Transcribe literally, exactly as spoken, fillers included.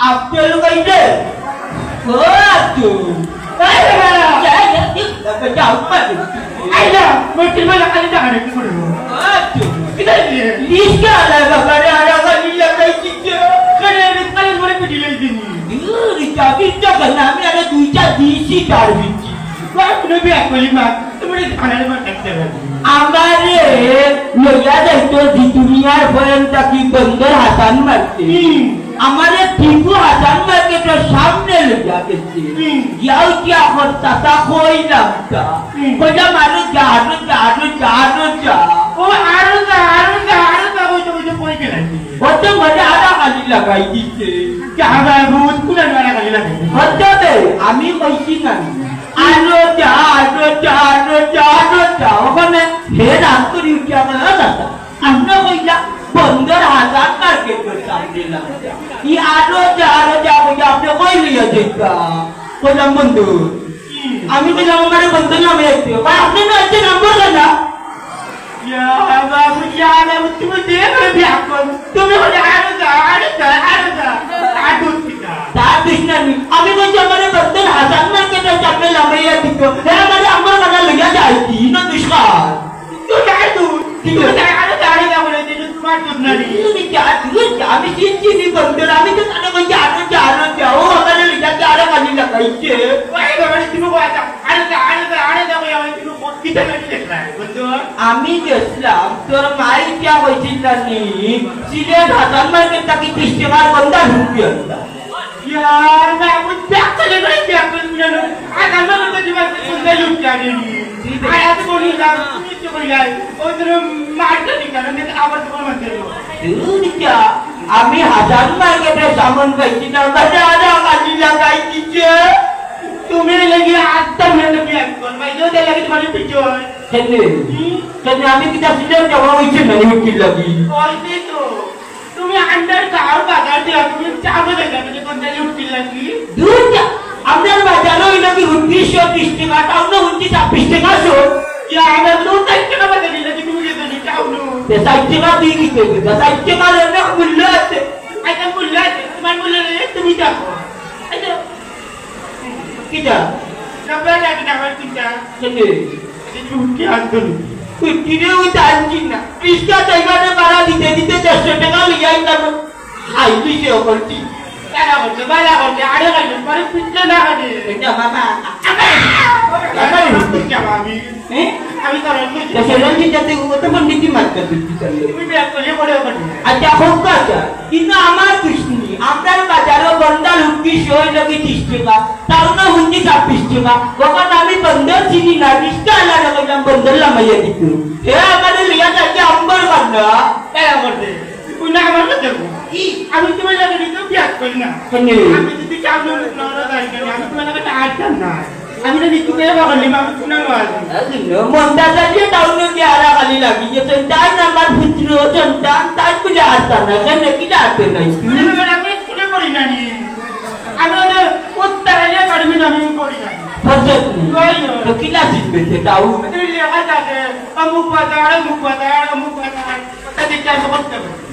আব্দুল গাইদের। ও আব্দুল। এই বেটা। এই, এই, এই, এই, যাও, মার। এই যা, মুশকিল মানে খালি টাকা রেখে করে দেবো। ও আব্দুল। কিতা রে? রিস্কা আলা বাবা রে, আরা খালি লাগাই দিছে। করে রিস্কা আলা মরে পিটি লই দিনি। দূর, চাবি তো কেন? আমি আরো দুইটা দিছি তার ভিতরে। ওই কোনো বিয়া করলি মা, তোমার এই খানার মা দেখতে পারি। আমারে লইয়া যাইতো জি দুনিয়ার ফরেন থাকি বন্দর হাসান মার্কেট। হুম। আমারে টিপু হাসান মার্কেটের সামনে লইয়া গেছে। হুম। ইয়াও কি এখন চাচা কইলাম তা? হুম। কইলাম, "আরো যা, আরো যা, আরো যা, আরো যা।" ও, আরো যা, আরো যা, আরো যা, ওই তো, ওই তো কই গেলাম। অত মজা আরা খালি লাগাই দিছে। যা, যা, ভূত, কোন আরা খালি লাগাই দিছে? অত দে, আমি কইছি না। আরো যা, আরো যা, আরো যা, আরো যা। ওখানে হে রাগ করি উঠে আমার, "ও দাদা, আমরা কইলা বন্দর হাসান মার্কেটের সামনে লাগাই যা।" ই আরো যা, আরো যা, কইয়া আপনি কই লইয়া যাইতা? কইলাম, "বন্ধু।" আমি কইলাম, "আমারে বন্দর নামে আইতে।" কয়, "আপনি না আইতে নাম্বার দেন না।" ইয়া বাবু, ইয়া বাবু, তুমি দেখো বিয়া কর। তুমি বলে, "আরো যা, আরো যা, আরো যা।" আর বুঝছি না। তার দুষ্টামি। আমি কইছি, "আমারে বন্দর হাসান মার্কেটের সামনে লামাইয়া দিত।" হে আমারে আমার কথা লইয়া যায় কি? না দুষ্কার। তুই যাই তুই। কি তুই করে? যাই, আরো যা, আরো যা বলে, যে তোমার দুধ নারী। তুই যা, তুই যা, আমি চিনছি নি বন্দর, আমি তো তারে কইছি, "আরো যা, আরো যা।" ও আমারে লইয়া যায়, আরো খালি লাগাইছে। ওই বাবা রে, তুমি কই যা, আরো যা, আরো যা, আরো যা, ওই আমি তুমি কোন কিতা নাকি দেখলাই, বন্ধু? আমি গেছিলাম, তোর মাই যা কইছিল না নি, সিলেট হাসান মার্কেট থাকি ত্রিশ টাকার বন্দা ঢুকবি আমরা। ইয়ার, না, আমি ব্যাগ করে করে ব্যাগ করে নিয়ে এলো। আর আমার মতো জীবন কোথায় লুট জানি। আর এত বলি না, তুমি তো বলি যাই। ওই তোর মারটা ঠিক আছে, আমি আবার তোমার মধ্যে এলো। দুনিয়া, আমি হাসান মার্কেটের সামান পাইছি না, বাজে আরো খালি লাগাই দিছে। তুমি লেগে আটটা মিনিট আমি এক কর, ভাই, যদি লাগে তোমার পিছন। কেনে? হুম? কেনে আমি কিতা সিলেট যাওয়া হইছে না, উকিল লাগি? ওই তো। তুমি আন্ডার গাঁওর বাজার দিয়া তুমি চা বাজার যাবে যে কোন জায়গায় উঠতে লাগি? দুর যা, আমরার বাজারো অইলো কি উনত্রিশশো ত্রিশ টাকা, টাউনো উনত্রিশ ছাব্বিশ টাকা শো। ইয়া, আমরা তো ষাইট টাকা বাজার দিলে কি তুমি গেছো নি টাউনো? তে ষাইট টাকা তুই কি করবি? তা ষাইট টাকার অনেক মূল্য আছে। আচ্ছা, মূল্য আছে, তোমার মূল্য নেই, তুমি যাও। আচ্ছা, কিতা? নব্বই টাকা আমার চিন্তা। কেনে? এই যে হুটকি আনতো নি? হুটকি রে, ও তো আনছি না। রিক্সা ড্রাইভারে ভাড়া দিতে দিতে দেড়শো টাকা লইয়া আইতাম। খাই দিছে ও করছি। তারা করছে, বালা করছে, আরে খাই, পরে পিছলে না খাবে। এটা মামা। আমার হুটকি খাবো আমি। হ্যাঁ? আমি তো রঞ্জিত। তো সে রঞ্জিত যাতে ও তো পণ্ডিতি মারতে দিচ্ছি তাহলে। তুমি ব্যাগ করে পড়ে ওখানে। আচ্ছা, হোক আচ্ছা। কিন্তু আমার দুশমনি, আমরার বাজারো বন্ডাল হুটকি শো অইলো কি ত্রিশ টাকা। টাউনো হুনছি ছাব্বিশ টাকা, ওখানে আমি বন্দর চিনি না, রিক্সা আলাদা কইলাম বন্দর লামাইয়া দিত। হে আমারে লইয়া যাইতে আম্বর কান্না। তারা করছে। তুই না আমার কাছে যাবো। কি? আমি তোমার লাগে নিতে বিয়াদ করি না। কেনে? আমি যদি চাউল না না যাই কেন, আমি তোমার লাগে আটকাম না। আমি তো নিতে করে বাগান নিব, আমি শুনে নেওয়া আছে। মনটা চাইছে টাউনো গিয়া আরা খালি লাগি গেছে, তাই না আমার পুত্র সন্তান, তাই বুঝে আসতাম না, কেন কি ডাকতে নাই? আমি স্কুলে পড়ি না নি। আমি ওদের উত্তর এলে পারবি না, আমি পড়ি না। বুঝলি? ওই তো। তো কি লাসিস বেঁচে তাও? তুই লেখা থাকে, অমুক বাজার, অমুক বাজার, অমুক বাজার। ওটা দেখে আমি করতে পারি।